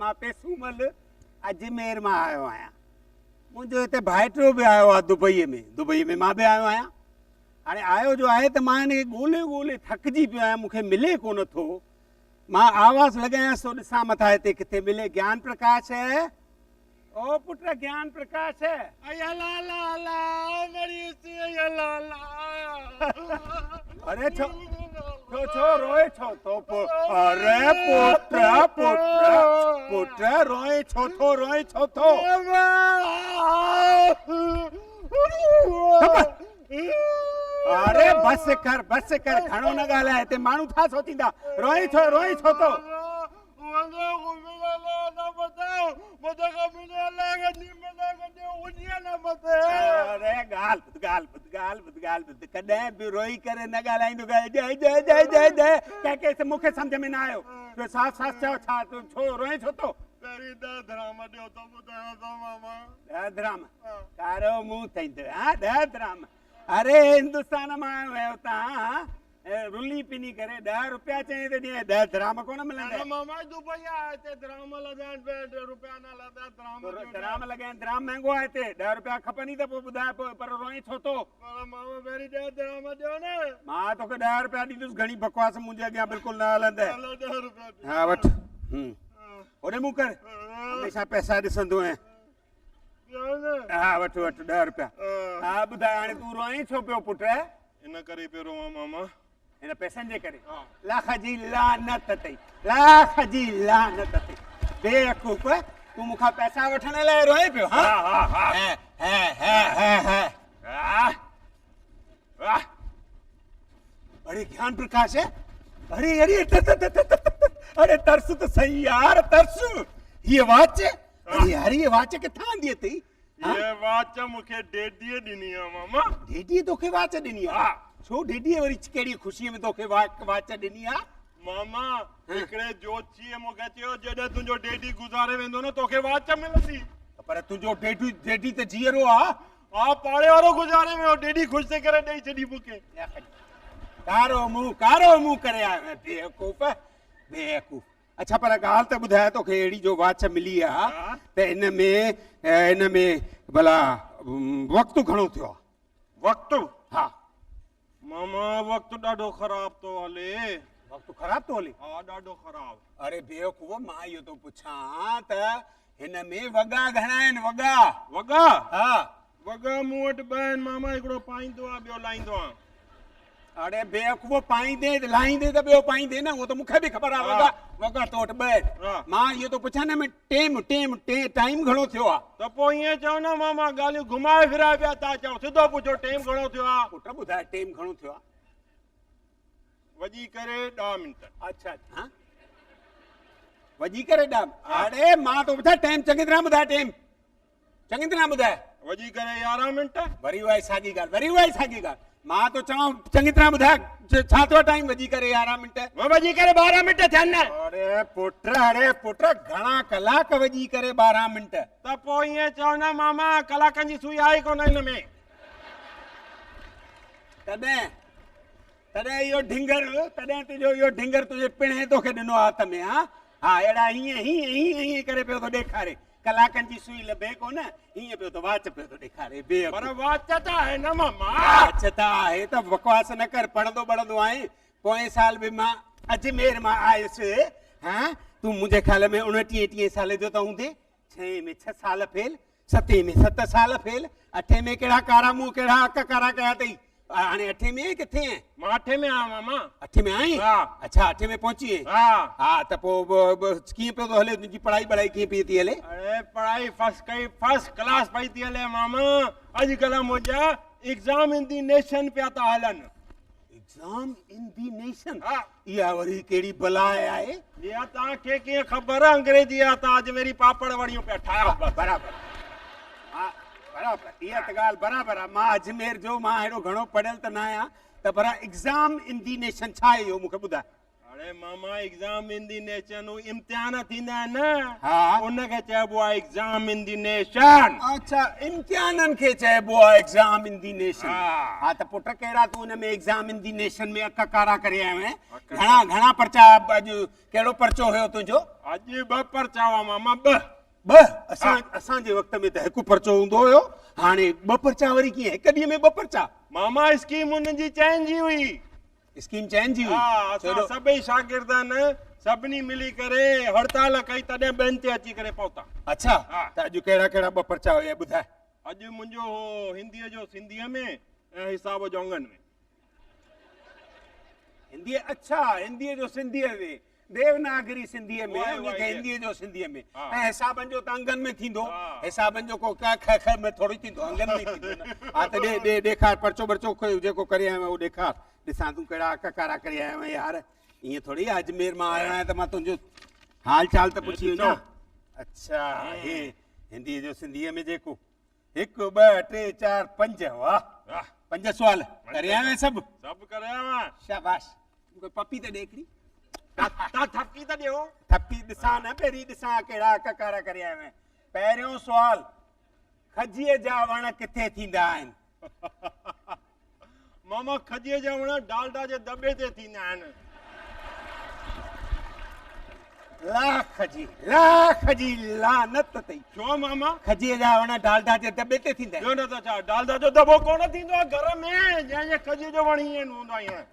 مان پيسومل اجمير مان آيو آهيان. منهنجو هتي ڀائٽيو به آيو آهي دبئيء ۾. دبئيء ۾ مان به آيو آهيان. هاڻي آيو جو آهي ته مان هن کي ڳولي ڳولي ٿڪجي پيو آهيان، مون کي ملي ڪونه ٿو. مان آواز لڳايانس ٿو ڏسان مٿان هتي ڪٿي ملي. گيان پرڪاش! او پٽ گيان پرڪاش! اي الا الا الا مڙيس اي الا الا. اري ڇو ڇو ڇو روئي ڇو ٿو اري پٽ پٽ پٽ روئي ڇو ٿو روئي ڇو ٿو. اري بس ڪر بس ڪر گهڻو نه ڳالهاء هتي ماڻهو ڇا سوچيندا روئين ڇو روئين ڇو ٿو. اري ڳالهه ٻڌ ڳالهه ٻڌ ڳالهه ٻڌ ڳالهه ٻڌ ڪڏهن به روئي ڪري نه ڳالهائيندو ڪر جئي جئي جئي جئي جئي ڪنهن کي مون کي سمجهه ۾ نه آيو تو صاف صاف چئو ڇا تون ڇو روئين ڇو ٿو. پهرين 10 درهم ڏيو ته ٻڌايان ٿو ماما. 10 درهم ڪارو منهن اٿئي ته ها 10 درهم اري هندستان مان آيو آهين اتان رلي پني ڪري 10 روپيا چئين ته ڏينهن 10 درهم ڪونه ملندئي. نه ماما دبئي آهي هتي درهم لڳا آهن روپيا نه لڳا درهم درهم لڳا آهن درهم مهنگو آهي هتي 10 روپيا کپن ئي ته پوء ٻڌاء پوء پر روئين ڇو ٿو. پر ماما پهرين 10 درهم ڏيو نه. مان توکي 10 روپيا ڏيندس گهڻي بڪواس منهنجي اڳيان بلڪل نه هلندئي. هلو 10 روپيا ڏيو. ها وٺ هوڏي منهن ڪر هميشه پئسا ڏسندو آهين. ها وٺ وٺ 10 روپيا. ها ٻڌاء هاڻي تون روئين ڇو پيو پٽ؟ ان ڪري پيو روئان ماما. هن پئسن جي ڪري. لاک جي لعنت اٿئي لاک جي لعنت اٿئي بيوقوف تون مون کان پئسا وٺڻ لاء روئين پيو ها ها ها ها ها ها ها اڙي گيان پرڪاش اڙي اڙي اڙي ترس ته صحيح يار ترس هيء واچ اڙي يار هيء واچ ڪٿان آندي اٿئي؟ هيء واچ مون کي ڊيڊيء ڏني آ ماما. ڊيڊيء توکي واچ ڏني آ؟ ڇو ڊيڊيء وري ڪهڙي خوشيء ۾ توکي واچ ڏني آ؟ ماما هڪڙي جوتشيء مون کي چيو جڏهن تنهنجو ڊيڊي گذاري ويندو نه توکي واچ ملندي. پر تنهنجو ڊيڊي ته جيئرو آ. ها پاڙي وارو گذاري ويو ڊيڊي خوش ٿي ڪري ڏئي ڇڏي مون کي. ڪارو منهن ڪارو منهن ڪري آيو آهين بيوقوف بيوقوف. اڇا پر ڳالهه ته ٻڌاء توکي اهڙي جو واچ ملي آ ته ان ۾ ان ۾ ڀلا وقت گهڻو ٿيو آ؟ وقت؟ ها. ماما وقت ڏاڍو خراب ٿو هلي. وقت خراب ٿو هلي؟ ها ڏاڍو خراب. اڙي بيوقوف مان اهو ٿو پڇان ته هن ۾ وڳا گهڻا آهن وڳا؟ وڳا؟ ها. وڳا مون وٽ ٻه آهن ماما هڪڙو پائيندو آهيان ٻيو لاهيندو آهيان. اڙي بيوقوف پائيندي لاهيندي ته ٻيو پائيندي نه اهو ته مون کي به خبر آهي وڳا وڳا تو وٽ ٻه آهن مان اهو ٿو پڇان هن ۾ ٽيم ٽيم ٽائيم گهڻو ٿيو آهي. ته پوء ائين چئو نه ماما ڳالهيون گهمائي ڦرائي پيا ٿا چئو سڌو پڇو ٽيم گهڻو ٿيو آهي. پٽ ٻڌاء ٽيم گهڻو ٿيو آهي. وڄي ڪري 10 منٽ. اڇا ها وڄي ڪري 10 اڙي مان ٿو ٻڌاء ٽيم چڱي طرح ٻڌاء ٽيم چڱي طرح ٻڌاء. وڄي ڪري 11 منٽ. وري اها ئي ساڳي ڳالهه وري اها ئي ساڳي ڳالهه مان ٿو چوان چڱي طرح ٻڌاء ڇا ٿيو ٽائيم وڄي ڪري 11 منٽ. وڄي ڪري 12 منٽ ٿيا نه. اڙي پٽ اڙي پٽ گهڻا ڪلاڪ وڄي ڪري 12 منٽ. ته پوء ائين چئو نه ماما ڪلاڪن جي سوئي آهي ڪونه هن ۾. تڏهن تڏهن اهو ڍنگر تڏهن تنهنجو اهو ڍنگر تنهنجي پڻهين توکي ڏنو آهي هٿ ۾ ها ها اهڙا هيئن هيئن هيئن هيئن ڪري پيو ٿو ڏيکاري ڪلاڪن جي سوئي لڀي ڪونه هيئن پيو ٿو واچ پيو ٿو ڏيکاري بي پر واچ ته آهي نه ماما واچ ته آهي ته بڪواس نه ڪر پڙهندو ٻڙهندو آهين پوئين سال به مان اجمير مان آيس ها تون منهنجي خيال ۾ اڻٽيهين ٽيهين سالي جو ته هوندين ڇهين ۾ ڇهه سال فيل ستين ۾ ست سال فيل، اٺين ۾ ڪهڙا ڪارا منهن ڪهڙا اک ڪارا ڪيا اٿئي؟ هاڻي اٺين ۾ آهين ڪٿي آهين؟ مان اٺين ۾ آهيان ماما. اٺين ۾ آهين؟ ها. اڇا اٺين ۾ پهچي آهين؟ ها. ها ته پوء ڪيئن پيو ٿو هلي تنهنجي پڙهائي ٻڙهائي ڪيئن پئي ٿي هلي؟ اڙي پڙهائي فرسٽ ڪئي فرسٽ ڪلاس پئي ٿي هلي ماما اڄڪلهه منهنجا ايگزام ان the nation پيا ٿا هلن. Exam in the nation? ها. اها وري ڪهڙي بلاء آهي؟ اها توهان کي ڪيئن خبر انگريزي جا توهان اجميري پاپڙ وڙيون پيا ٺاهيو. برابر ها برابر اها ته ڳالهه برابر آهي مان اجمير جو مان اهڙو گهڻو پڙهيل ته نه آهيان ته پر ايگزام ان the nation ڇا آهي اهو مون کي ٻڌاء. اڙي ماما ايگزام ان the nation هو امتحان ٿيندا آهن نه ها. ان کي چئبو آهي ايگزام ان the nation. اڇا امتحانن کي چئبو آهي ايگزام ان the nation. ها. ها ته پٽ ڪهڙا تون ان ۾ ايگزام ان the nation ۾ اڪ ڪارا ڪري آيو آهين؟ اڪ گهڻا گهڻا پرچا اڄ ڪهڙو پرچو هيو تنهنجو؟ اڄ ٻه پرچا هئا ماما ٻه. ٻه؟ اسان اسان جي وقت ۾ ته هڪ پرچو هوندو هيو هاڻي ٻه پرچا وري ڪيئن هڪ ڏينهن ۾ ٻه پرچا؟ ماما اسڪيم انهن جي چئن جي هئي. اسڪيم چئن جي هئي. ها اسان سڀئي شاگردن سڀني ملي ڪري هڙتال ڪئي تڏهن ٻين تي اچي ڪري پهتا. اڇا ته اڄ ڪهڙا ڪهڙا ٻه پرچا هيا ٻڌاء. اڄ منهنجو هو هنديء جو سنڌيء ۾ ۽ حساب جو انگن ۾. هنديء اڇا هنديء جو سنڌيء ۾ ديوناگري سنڌيء ۾ ان کي هنديء جو سنڌيء ۾ ۽ حسابن جو ته انگن ۾ ٿيندو حسابن جو ڪو ڪ خ خ ۾ ٿوري ٿيندو انگن ۾ ٿيندو نه ها ته ڏي ڏي ڏيکار پرچو برچو جيڪو ڪري آيو آهين اهو ڏيکار ڏسان تون ڪهڙا اڪ ڪارا ڪري آيو آهين يار ائين ٿوري اجمير مان آيو آهيان ته مان تنهنجو حال چال ته پڇي وڃان اڇا هي هنديء جو سنڌيء ۾ جيڪو هڪ ٻه ٽي چار پنج واهه پنج سوال ڪري آيو آهين سڀ سڀ ڪري آيو آهيان شاباش مون کي پپي ته ڏي هڪڙي تا ٿپڪي ته ڏيو ٿپڪي ڏسان نه پهرين ڏسان ڪهڙا ڪڪارا ڪري آيو آهين پهريون سوال کجيء جا وڻ ڪٿي ٿيندا آهن ماما کجيء جا وڻ ڊالڊا جي دٻي تي ٿيندا آهن. لاک جي لاک جي لعنت اٿئي. ڇو ماما؟ کجيء جا وڻ ڊالڊا جي دٻي تي ٿيندا آهن. ٻيو نه ته ڇا ڊالڊا جو دٻو ڪونه ٿيندو آهي گهر ۾ جنهن جي کجيء جو وڻ ائين هوندو آهي ائين.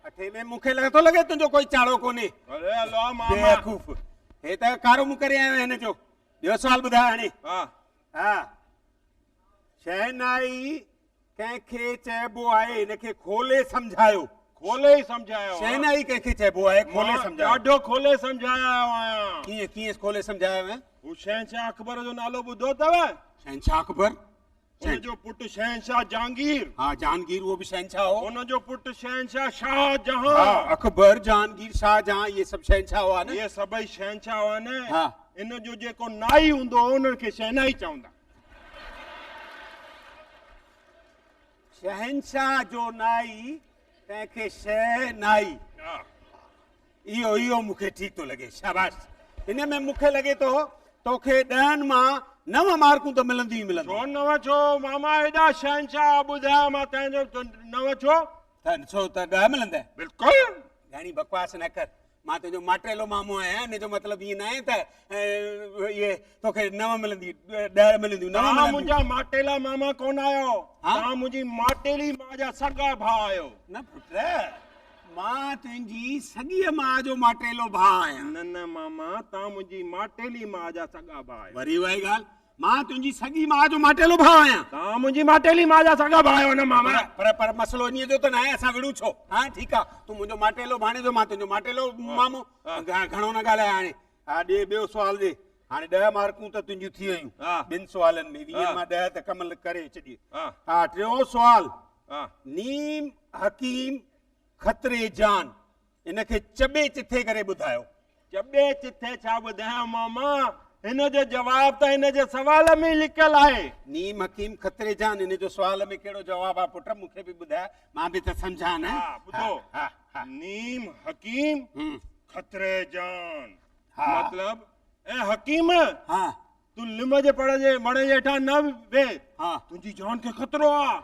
اٺي ۾ مون کي ٿو لڳي تنهنجو ڪوئي چاڙهو ڪونهي. اري الله ماما. بيوقوف هي ته ڪارو منهن ڪري آيو آهين هن جو. ٻيو سوال ٻڌاء هاڻي. ها. ها. شهنائي ڪنهن کي چئبو آهي هن کي کولي سمجهايو. کولي ئي سمجهايو. شهنائي ڪنهن کي چئبو آهي کولي سمجهايو. ڏاڍو کولي سمجهايو آهيان. ڪيئن ڪيئن کولي سمجهايو آهين؟ هو شهنشاهه اڪبر جو نالو ٻڌو اٿو؟ شهنشاهه اڪبر؟ ان جو پٽ شهنشاهه جهانگير. ها جهانگير اهو به شهنشاهه هو. ان جو پٽ شهنشاهه شاهه جهان. ها اڪبر جهانگير شاهه جهان اهي سڀ شهنشاهه هئا نه؟ اهي سڀئي شهنشاهه هئا نه؟ ها. ان جو جيڪو نائي هوندو هو انهن کي شهنائي چوندا. شهنشاهه جو نائي تنهن کي شهنائي. اهو اهو مون کي ٺيڪ ٿو لڳي. شاباش. ان ۾ مون کي لڳي ٿو توکي ڏهن مان نو مارڪون ته ملنديون ئي ملنديون. ڇو نو ڇو ماما ايڏا شهنشاهه ٻڌايا مان تنهن جو نو ڇو؟ ته ڇو ته ڏهه ملندء. بلڪل. گهڻي بڪواس نه ڪر. مان تنهنجو ماٽيلو مامو آهيان ان جو مطلب ائين ناهي ته اهي توکي نو ملندي ڏهه ملنديون نو توهان ملنديون. منهنجا ماٽيلا ماما ڪونه آهيو توهان منهنجي ماٽيلي ماء جا سڳا ڀاء آهيو. نه پٽ مان تنهنجي سڳيء ماء جو ماٽيلو ڀاء آهيان. نه نه ماما توهان منهنجي ماٽيلي ماء جا سڳا ڀاء آهيو. وري اها ئي ڳالهه مان تنهنجي سڳي ماء جو ماٽيلو ڀاء آهيان. توهان منهنجي ماٽيلي ماء جا سڳا ڀاء آهيو نه ماما. پر پر مسئلو انهيء جو ته ناهي اسان وڙهون ڇو؟ ها ٺيڪ آ تون منهنجو ماٽيلو ڀاڻيجو مان تنهنجو ماٽيلو مامو. گهڻو نه ڳالهاء هاڻي. ها ڏي ٻيو سوال ڏي. هاڻي ڏهه مارڪون ته تنهنجون ٿي ويون ٻن سوالن ۾ ويهن مان ڏهه ته ڪم ڪري ڇڏي. ها ٽيون سوال نيم حڪيم خطري جان ان کي چٻي چٿي ڪري ٻڌايو. چٻي چٿي ڇا ٻڌايان ماما، هن جو جواب ته هن جي سوال ۾ ئي لڪيل آهي. نيم حڪيم خطري جان ان جو سوال ۾ ڪهڙو جواب آهي پٽ مون کي به ٻڌاء مان به ته سمجهان نه. ها ٻڌو نيم حڪيم خطري جان مطلب اي حڪيم تون لم جي پڙ جي وڻ جي هيٺان نه ويهه تنهنجي جان کي خطرو آ.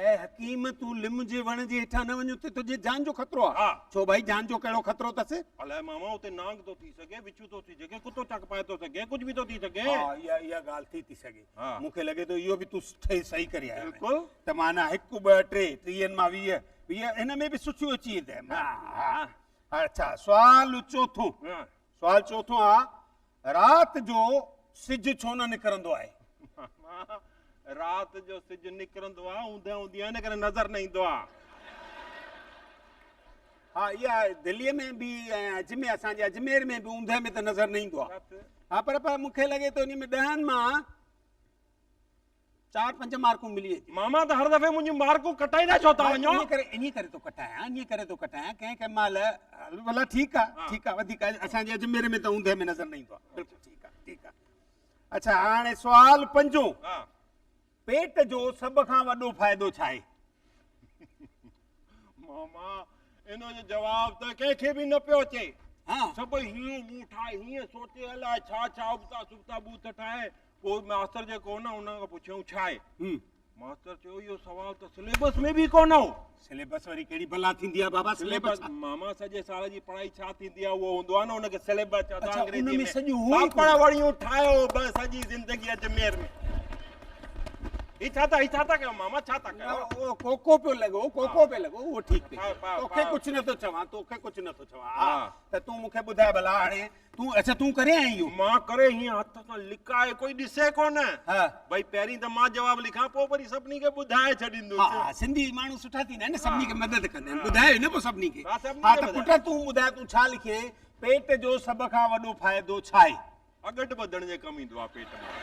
اي حڪيم تون لم جي وڻ جي هيٺان نه وڃ اتي تنهنجي جان جو خطرو آ. ڇو ڀائي جان جو ڪهڙو خطرو اٿس؟ الائي ماما اتي نانگ ٿو ٿي سگهي، وڇون ٿو ٿي سگهي، ڪتو چڪ پائي ٿو سگهي، ڪجهه به ٿو ٿي سگهي. ها اها اها ڳالهه ٿي ٿي سگهي. مون کي لڳي ٿو اهو به تون صحيح ڪري آيو آهين. بلڪل. ته معنيٰ هڪ ٻه ٽي ٽيهن مان 20 20 هن ۾ به سٺيون اچي ويندء. ها اڇا سوال چوٿون سوال چوٿون آ رات جو سج ڇو نه نڪرندو آهي؟ ماما رات جو سج نڪرندو آهي اوندهه هوندي آهي ان ڪري نظر نه ايندو آهي. ها اها دليء ۾ به ۽ اجمير اسان جي اجمير ۾ به اوندهه ۾ ته نظر نه ايندو آهي. ها پر پر مون کي لڳي ٿو ان ۾ ڏهن مان چار پنج مارڪون ملي وينديون. ماما ته هر دفعي منهنجون مارڪون ڪٽائيندا ڇو ٿا وڃو؟ انهي ڪري انهي ڪري ٿو ڪٽايان انهي ڪري ٿو ڪٽايان ڪنهن ڪنهن مهل ڀلا ٺيڪ آ ٺيڪ آ وڌيڪ اسان جي اجمير ۾ ته اوندهه ۾ نظر نه ايندو آ بلڪل ٺيڪ آ ٺيڪ آ اڇا هاڻي سوال پنجون پيٽ جو سڀ کان وڏو فائدو ڇا آهي؟ ماما ان جو جواب ته ڪنهن کي به نه پيو اچي. ها. سڀئي هيئن منهن ٺاهي هيئن سوچي الائي ڇا ڇا ابتا سبتا ٻوٿ ٺاهي پوء ماستر جيڪو هو نه ان کان پڇيائون ڇا آهي؟ ماستر چيو اهو سوال ته سليبس ۾ به ڪونه هو. سليبس وري ڪهڙي بلا ٿيندي آهي بابا سليبس ماما سڄي سال جي پڙهائي ڇا ٿيندي آهي اهو هوندو آهي نه ان کي سليبس چوندا اڇا، ان انگريزي ۾ ۾ سڄو هو ئي پاپڙ ڪونه. وڙيون ٺاهيو بس سڄي زندگي اجمير ۾ هي ڇا ٿا هي ڇا ٿا ڪيو ماما ڇا ٿا نه ڪيو اهو ڪوڪو پيو لڳو ڪوڪو پيو لڳو اهو ٺيڪ پئي پاء، پاء، توکي پاء. ڪجهه نٿو چوان توکي ڪجهه نٿو چوان ها ها. ته تون مون کي ٻڌاء ڀلا هاڻي تون اڇا تون ڪري آئين اهو؟ مان ڪري هيئن هٿ سان لڪائي ڪوئي ڏسي ڪونه. ها. ڀئي پهرين ته مان جواب لکان پوء وري سڀني کي ٻڌائي ڇڏيندس. ها ها سنڌي ماڻهو سٺا ٿيندا آهن نه سڀني کي مدد ڪندا آهن ٻڌايو نه پوء سڀني کي. ها سڀني ها کي ته ٻڌايو. پٽ تون ٻڌاء تون ڇا لکيئي پيٽ جو سڀ کان وڏو فائدو ڇا آهي؟ اڳٺ ٻڌڻ جي ڪم ايندو آهي پيٽ مان.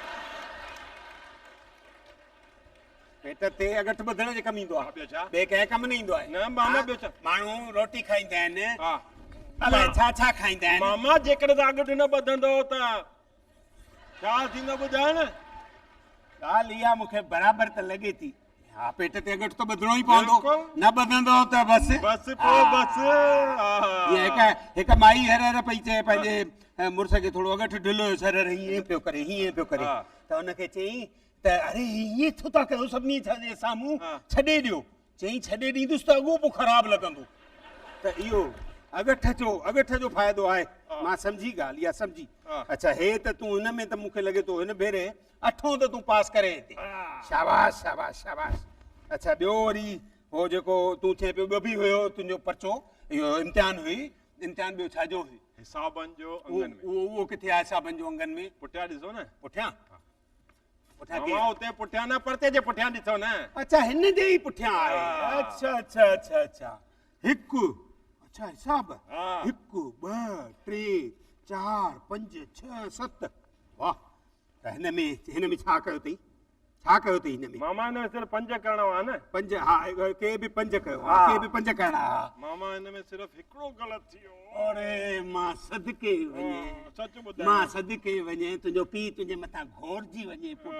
پيٽ تي اڳٺ ٻڌڻ جي ڪم ايندو آهي. ٻيو ڇا؟ ٻئي ڪنهن ڪم نه ايندو آهي. نه ماما ٻيو ڇا؟ ماڻهو روٽي کائيندا آهن. ها. الائي ڇا ڇا کائيندا آهن. ماما جيڪڏهن توهان اڳٺ نه ٻڌندو ته ڇا ٿيندو ٻڌاء نه. ڳالهه اها مون کي برابر ته لڳي ٿي. ها پيٽ تي اڳٺ ته ٻڌڻو ئي پوندو. نه ٻڌندو ته بس. بس پوء بس. جيئن هڪ هڪ مائي هر هر پئي چئي پنهنجي مڙس کي ٿورو اڳٺ ڍلو هيس هر هر هيئن پيو ڪري هيئن پيو ڪري ته ان کي چيائين ته اري هي ائين ڇو ٿا ڪيو سڀني جي سامهون ڇڏي ڏيو چيائين ڇڏي ڏيندس ته اڳو پوء خراب لڳندو ته اهو اڳٺ جو اڳٺ جو فائدو آهي مان سمجهي ڳالهه اها سمجهي اڇا هي ته تون هن ۾ ته مون کي لڳي ٿو هن ڀيري اٺون ته تون پاس ڪري هتي شاباش شاباش شاباش اڇا ٻيو وري هو جيڪو تون چئين پيو ٻيو به هيو تنهنجو پرچو اهو امتحان هئي امتحان ٻيو ڇا جو هئي حسابن جو انگن ۾ اهو اهو ڪٿي آهي حسابن جو انگن ۾ پٺيان ڏسو نه پٺيان پٺيان ڪير؟ ماما اتي پٺيان نه پرتي جي پٺيان ڏسو نه. اڇا هن جي ئي پٺيان آهي. اڇا اڇا اڇا اڇا هڪ اڇا حساب هڪ ٻه ٽي چار پنج ڇهه ست واهه ته هن ۾ هن ۾ ڇا ڪيو اٿئي ڇا ڪيو اٿئي هن ۾ ماما هن ۾ صرف پنج ڪرڻا هئا نه پنج ها ڪي به پنج ڪيو ها ڪي به پنج ڪرڻا ها ماما هن ۾ صرف هڪڙو غلط ٿي ويو اڙي مان صدقي وڃي سچ ٻڌاء مان صدقي وڃي تنهنجو پيء تنهنجي مٿان گهورجي وڃي پٽ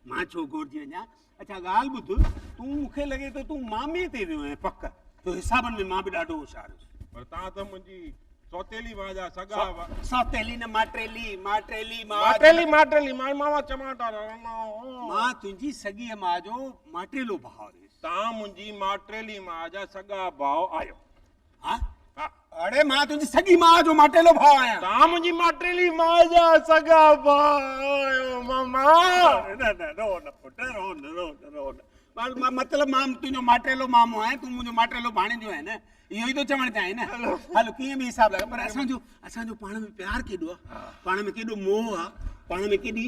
مان ڇو گهورجي وڃان اڇا ڳالهه ٻڌ تون مون کي لڳي ٿو تون مامي تي ويو آهين پڪ تو حسابن ۾ مان به ڏاڍو هوشيار هيس پر تان ته منهنجي سوتيلي ماء جا سڳا سوتيلي نه ماٽيلي ماٽيلي ماء ماٽيلي ماٽيلي مان ماما چماٽا مان تنهنجي سڳي ماء جو ماٽيلو ڀاء هيس تان منهنجي ماٽيلي ماء جا سڳا ڀاء آهيو ها؟ اڙي مان تنهنجي سڳي ماء جو ماٽيلو ڀاء آهيان. توهان منهنجي ماٽيلي ماء جا سڳا ڀاء آهيو ماما. نه نه رو نه پٽ رو نه رو نه رو نه. مطلب مان تنهنجو ماٽيلو مامو آهيان تون منهنجو ماٽيلو ڀاڻيجو آهين نه اهو ئي ٿو چوڻ چاهين نه هل ڪيئن به حساب لڳا پر اسان جو اسان جو پاڻ ۾ پيار ڪيڏو آهي پاڻ ۾ ڪيڏو موهه آهي پاڻ ۾ ڪيڏي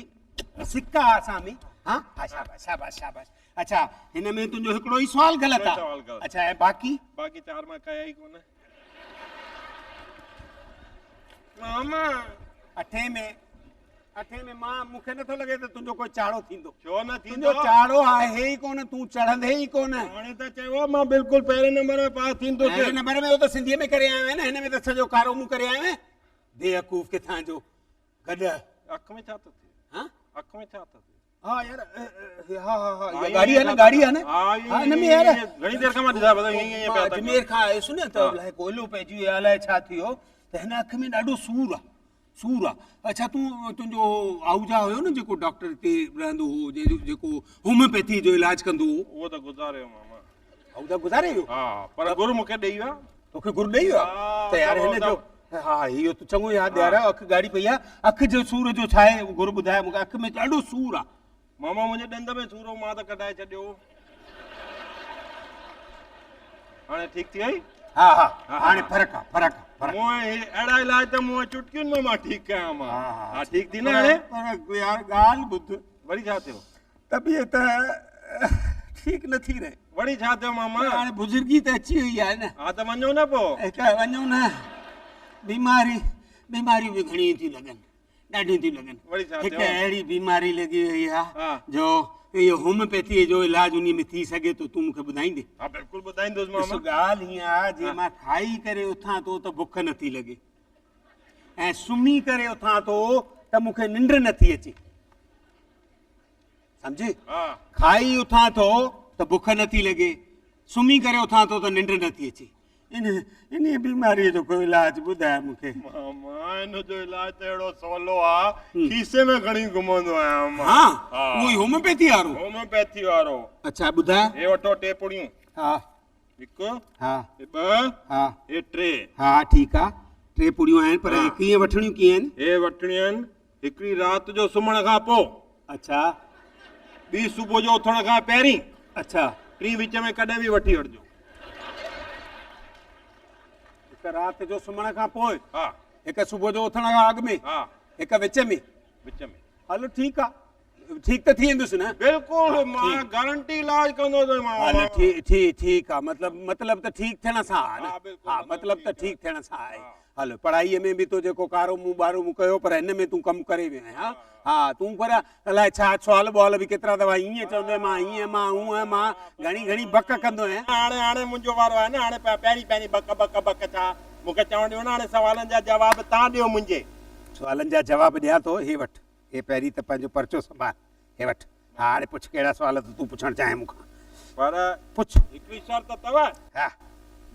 سڪ آهي اسان ۾ ها ها شاباش شاباش شاباش اڇا هن ۾ تنهنجو هڪڙو ئي سوال غلط آ اڇا ۽ باقي باقي چار مان ڪيا ئي ڪونه ماما اٺين ۾ اٺين ۾ مان مون کي نٿو لڳي ته تنهنجو ڪو چاڙهو ٿيندو ڇو نه ٿيندو تنهنجو چاڙهو آهي ئي ڪونه تون چڙهندي ئي ڪونه هاڻي ته چيو مان بلڪل پهرين نمبر ۾ پاس ٿيندس پهرين نمبر ۾ ته سنڌيء ۾ ڪري آيو آهين نه هن ۾ ته سڄو ڪارو منهن ڪري آيو آهين بيوقوف ڪٿان جو گڏهه اک ۾ ڇا ٿو ٿئي ها اک ۾ ڇا ٿو ٿئي ها يار ها ها ها اها ڳاڙهي آهي نه ڳاڙهي آهي نه ها ان ۾ يار گهڻي دير کان مان ڏسان پيو ائين ائين پيا اجمير کان آيس نه ته الائي ڪوئلو پئجي ويو الائي ڇا ٿي ويو ته هن اک ۾ ڏاڍو سور آهي سور آهي اڇا تون تنهنجو آهوجا هيو نه جيڪو ڊاڪٽر هتي رهندو هو جيڪو هوميوپيٿي جو علاج ڪندو هو اهو ته گذاري ويو ماما آهوجا گذاري ويو ها پر گر مون کي ڏئي ويا توکي گر ڏئي ويو ته يار هن جو ها اهو ته چڱو ياد ڏياريو اک ڳاڙهي پئي آهي اک جو سور جو ڇا آهي گر ٻڌاء مونکي اک ۾ ڏاڍو سور آهي ماما منهنجي ڏند ۾ سور هو مان ته ڪڍائي ڇڏيو هاڻي ٺيڪ ٿي وئي ها ها هاڻي فرق آ فرق آ فرق مون اهڙا علاج ته مون چٽڪين ۾ مان ٺيڪ ڪيان مان ها ٺيڪ ٿي نه هاڻي پر يار ڳالهه ٻڌ وري ڇا ٿيو طبيعت ٺيڪ نه ٿي رهي. وري ڇا ٿيو ماما؟ هاڻي بزرگي ته اچي وئي آهي نه. ها ته وڃو نه پوء. هڪ وڃو نه بيماري بيماريون به گهڻيون ٿيون لڳن ڏاڍيون ٿيون لڳن. وري ڇا ٿيو؟ هڪ اهڙي بيماري لڳي وئي آهي جو اهو هوميوپيٿيء جو علاج انهي ۾ ٿي سگهي ٿو تون مون کي ٻڌائيندين؟ ها بلڪل ٻڌائيندس ماما. ڏس ڳالهه هيئن آهي جي مان کائي ڪري اٿان ٿو ته بک نٿي لڳي ۽ سمهي ڪري اٿان ٿو ته مون کي ننڊ نٿي اچي. سمجهي؟ ها. کائي اٿان ٿو ته بک نٿي لڳي. سمهي ڪري اٿان ٿو ته ننڊ نٿي اچي. ان انهيء بيماريء جو ڪو علاج ٻڌاء مون کي. ماما ان جو علاج ته اهڙو سولو آ، کيسي ۾ کڻي گهمندو آهيان مان. ها، اهو ئي هوميوپيٿي وارو؟ هوميوپيٿي وارو. اڇا ٻڌاء. هي وٺو ٽي پڙيون. ها. هڪ. ها. هي ٻه. ها. هي ٽي. ها ٺيڪ آ، ٽي پڙيون آهن پر هي ڪيئن وٺڻيون ڪيئن آهن؟ هي وٺڻيون آهن هڪڙي رات جو سمهڻ کان پوء. اڇا. ٻي صبح جو اٿڻ کان پهرين. اڇا. ٽين وچ ۾ ڪڏهن به وٺي وٺجو. هڪ رات جو سمهڻ کان پوء. ها. هڪ صبح جو اٿڻ کان اڳ ۾. ها. هڪ وچ ۾. وچ ۾. هلو ٺيڪ آ. ٺيڪ ته ٿي ويندس نه؟ بلڪل مان گارنٽي علاج ڪندو ته مان. هل ٺيڪ ٺيڪ ٺيڪ آ مطلب مطلب ته ٺيڪ ٿيڻ سان آ نه. ها مطلب ته ٺيڪ ٿيڻ سان آهي. هل پڙهائيء ۾ به تو جيڪو ڪارو منهن ٻارو منهن ڪيو پر هن ۾ تون ڪم ڪري ويو آهين ها ها تون پر الائي ڇا سوال ٻوال به ڪيترا دفعا ائين چوندو آهين مان هيئن مان هونئن مان گهڻي گهڻي بڪ ڪندو آهيان. هاڻي هاڻي منهنجو وارو آهي نه هاڻي پهرين پهرين بڪ بڪ بڪ ڇا مون کي چوڻ ڏيو نه هاڻي سوالن جا جواب تان ڏيو منهنجي. سوالن جا جواب ڏيان ٿو هي وٺ هي پهرين ته پنهنجو پرچو سنڀال هي وٺ ها هاڻي پڇ ڪهڙا سوال ته تون پڇڻ چاهين مون کان. پر پڇ. هڪڙي شرط اٿو. ها.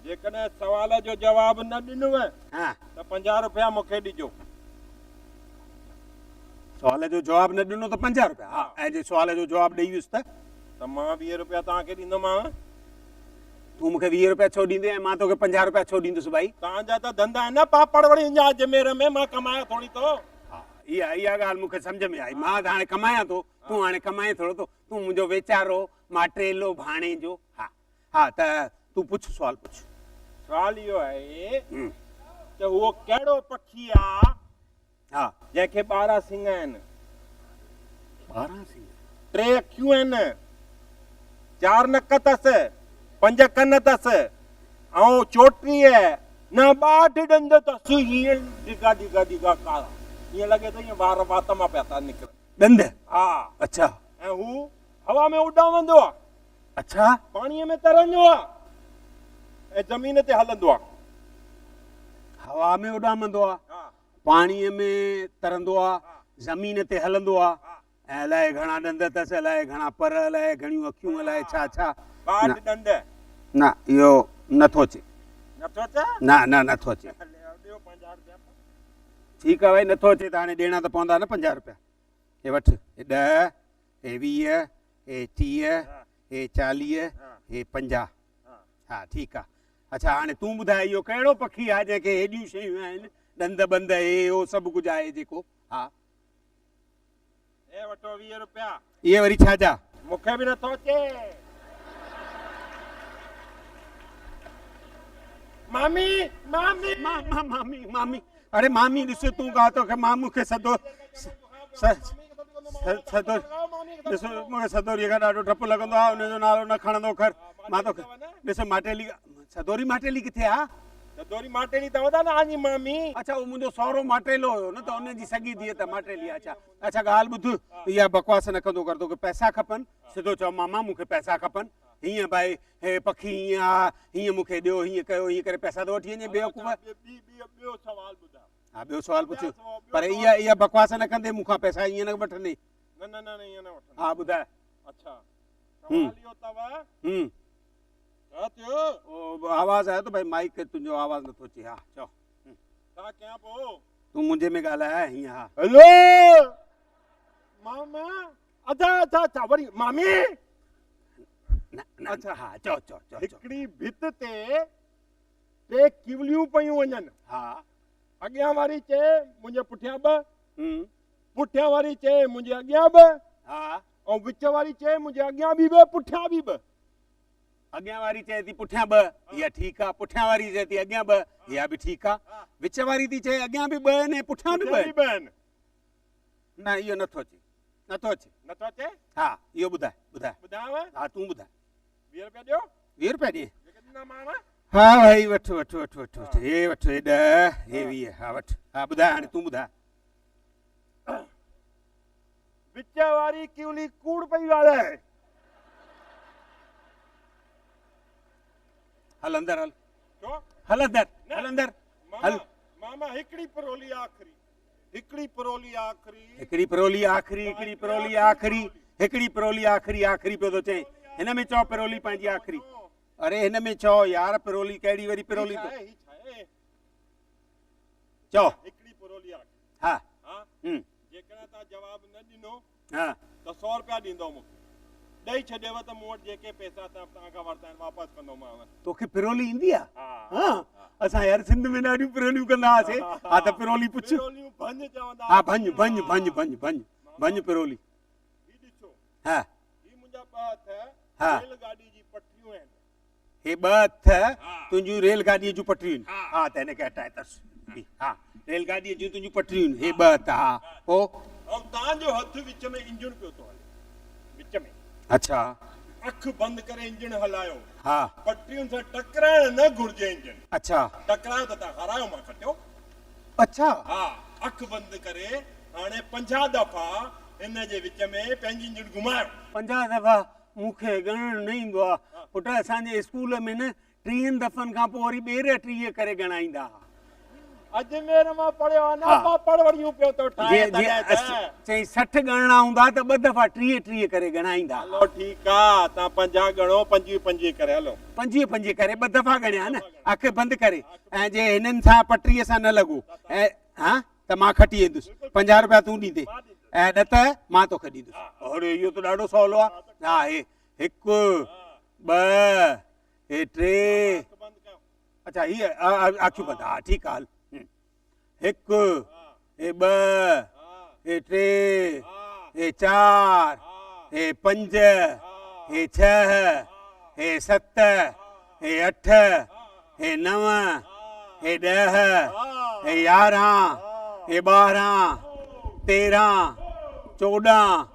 جيڪڏهن سوال جو جواب نه ڏنو ها. ته 50 روپيا مون کي ڏجو. سوال جو جواب نه ڏنو ته 50 روپيا. ها ۽ جي سوال جو جواب ڏئي ويس ته؟ ته مان 20 روپيا توهان کي ڏيندومانو. تون مون کي 20 روپيا ڇو ڏيندين ۽ مان توکي 50 روپيا ڇو ڏيندس ڀائي؟ توهان جا ته ڌنڌا آهن نه پاپڙ وڙين جا اجمير ۾ مان ڪمايان ٿوري ٿو. ها اها اها ڳالهه مون کي سمجهه ۾ آئي. مان ته هاڻي ڪمايان ٿو، تون هاڻي ڪمائين ٿورو ٿو. تون منهنجو ويچارو ماٽيلو ڀاڻيجو. ها ها ته تون پڇ سوال پڇ. سوال اهو آهي ته اهو ڪهڙو پکي آ ها. جنهن کي 12 سڱ آهن؟ 12 سڱ؟ ٽي اکيون آهن، چار نڪ اٿس، پنج ڪن اٿس ۽ 34 نه 62 ڏند اٿس. هيئن ڊگها ڊگها ڊگها ڪارا، ائين لڳي ٿو ائين وار وات مان پيا ٿا نڪرن. ڏند؟ ها. اڇا. ۽ هو هوا ۾ اڏامندو آ. اڇا. پاڻيء ۾ ترندو آ ۽ زمين تي هلندو آ. هوا ۾ اڏامندو آ. پاڻيء ۾ ترندو آ، زمين تي هلندو آ ۽ الائي گهڻا ڏند اٿس، الائي گهڻا پر، الائي گهڻيون اکيون، الائي ڇا ڇا. 62 ڏند. نه اهو نٿو اچي. نٿو اچي؟ نه نه نٿو اچي. ڏيو 50 روپيا. ٺيڪ آ ڀائي نٿو اچي ته هاڻي ڏيڻا ته پوندا نه 50 روپيا. هي وٺ، هي 10، هي 20، هي 30، هي 40، هي 50. ها ٺيڪ آ. اڇا هاڻي تون ٻڌاء اهو ڪهڙو پکي آ جنهن کي هيڏيون شيون آهن، ڏند ٻند هي هو سڀ ڪجهه آهي جيڪو. ها. هي وٺو 20 روپيا. اهي وري ڇا جا؟ مون کي به نٿو اچي. مامي مامي. مامي مامي اڙي مامي ڏس تون ڪا توکي مان مون کي سڌو سڌو ڏس مون کي سدوري کان ڏاڍو ڊپ لڳندو آهي ان جو نالو نه کڻندو ڪر مان توکي ڏس ماٽيلي سدوري ماٽيلي ڪٿي آ؟ سدوري ماٽيلي اٿو ٿا نه آنجي مامي. اڇا اهو منهنجو سهرو ماٽيلو هيو نه ته ان جي سڳي ڌيء ته ماٽيلي آ. اڇا اڇا ڳالهه ٻڌ اها بڪواس نه ڪندو ڪر توکي پئسا کپن سڌو چئو ماما مون کي پئسا کپن هيئن ڀائي هي پکي هيئن آ هيئن مون کي ڏيو هيئن ڪيو هيئن ڪري پئسا ٿو وٺي وڃي بيوقوف. ٻيو سوال ٻڌاء. ها ٻيو سوال پڇ پر اها اها بڪواس نه ڪندي مون کان پئسا ائين نه وٺندي. نه نه نه ائين نه وٺندي. ها ٻڌاء. اڇا سوال اهو اٿو. ڇا ٿيو؟ او آواز آيو ته ڀائي مائيڪ تنهنجو آواز نٿو اچي. ها چئو. ڇا ڪيان پوء؟ تون منهنجي ۾ ڳالهاء هيئن. ها. هلو ماما. اڇا اڇا اڇا وري مامي. نه نه اڇا ها چئو چئو چئو. هڪڙي ڀت تي ٽي ڪيوليون پيون وڃن. ها. اڳيان واري چئي منهنجي پٺيان ٻه. پٺيان واري چئي منهنجي اڳيان ٻه. ها. ۽ وچ واري چئي منهنجي اڳيان به ٻه پٺيان به ٻه. اڳيان واري چئي ٿي پٺيان ٻه، اها ٺيڪ آ. پٺيان واري چئي ٿي اڳيان ٻه، اها به ٺيڪ آ. وچ واري ٿي چئي اڳيان به ٻه آهن ۽ پٺيان به ٻه آهن. نه اهو نٿو اچي. نٿو اچي. نٿو اچي؟ ها اهو ٻڌاء ٻڌاء. ٻڌايانو؟ ها تون ٻڌاء. 20 روپيا ڏيو. 20 روپيا ڏي. جيڪي ڏنامانو. ها ڀائي وٺ وٺ وٺ وٺ وٺ هي وٺ هي 10 هي 20 ها وٺ. ها ٻڌاء هاڻي تون ٻڌاء. وچ واري ڪيولي ڪوڙ پئي ڳالهائي. هل اندر هل. ڇو؟ هل اندر هل اندر هل. ماما هڪڙي پرولي آخري هڪڙي پرولي آخري. هڪڙي پرولي آخري هڪڙي پرولي آخري هڪڙي پرولي آخري آخري پيو ٿو چئين. هن ۾ چئو پرولي پنهنجي آخري. اري هن ۾ چئو يار پرولي ڪهڙي وري پرولي ته هي ڇا آهي؟ چئو. هڪڙي پرولي آ. ها. ها. جيڪڏهن توهان جواب نه ڏنو ها ته سو رپيا ڏيندؤ مون کي. ڏئي ڇڏيو ته مون وٽ جيڪي پئسا توهان کان ورتا آهن واپس ڪندومانو. توکي پرولي ايندي آ؟ ها. اسان يار سنڌ ۾ ڏاڍيون پروليون ڪندا هئاسي. ها ته پرولي پڇ. پروليون ڀڃ چوندا ها ڀڃ ڀڃ ڀڃ ڀڃ ڀڃ ڀڃ پرولي. هي ڏسو. ها. هي منهنجا ٻه هٿ ريل گاڏي جي پٽريون آهن. هي ٻه هٿ تنهنجون ريل گاڏيء جون پٽريون آهن. ها ته هن کي هٽائي ترس. ها ريل گاڏيء جون تنهنجون پٽريون آهن. هي ٻه هٿ ها پوء. ۽ توهان جو هٿ وچ ۾ انجڻ پيو ٿو هلي. وچ ۾. اڇا. اک بند ڪري انجڻ هلايو. ها. پٽرين سان ٽڪرائڻ نه گهرجي انجڻ. اڇا. ٽڪرايو ته توهان هارايو مان کٽيو. اڇا. ها اک بند ڪري هاڻي 50 دفعا هن جي وچ ۾ پنهنجي انجڻ گهمايو. 50 دفعا مون کي ڳڻڻ نه ايندو آ پٽ اسان جي اسڪول ۾ نه ٽيهن دفعن کان پوء وري ٻيهر 30 ڪري ڳڻائيندا ها. اجمير مان پڙهيو آ نه پاپڙ وڙيون پيو ٿو ٺاهي تڏهن ته. چئي 60 ڳڻڻا هوندا ته ٻه دفعا 30 30 ڪري ڳڻائيندا ها. هلو ٺيڪ آ تان 50 ڳڻو 25 25 ڪري هلو. 25 25 ڪري ٻه دفعا ڳڻيا نه اک بند ڪري ۽ جي هنن سان پٽريء سان نه لڳو ۽ ها ته مان کٽي ايندس 50 روپيا تون ڏيندين ۽ نه ته مان توکي ڏيندس. اڙي اهو ته ڏاڍو سولو آ. ها هي هڪ ٻه هي ٽي اڇا هي اکيون بند ها ٺيڪ آ هل هڪ هي ٻه هي ٽي هي چار هي پنج هي ڇهه هي ست هي اٺ هي نو هي ڏهه هي 11 هي 12 13 14.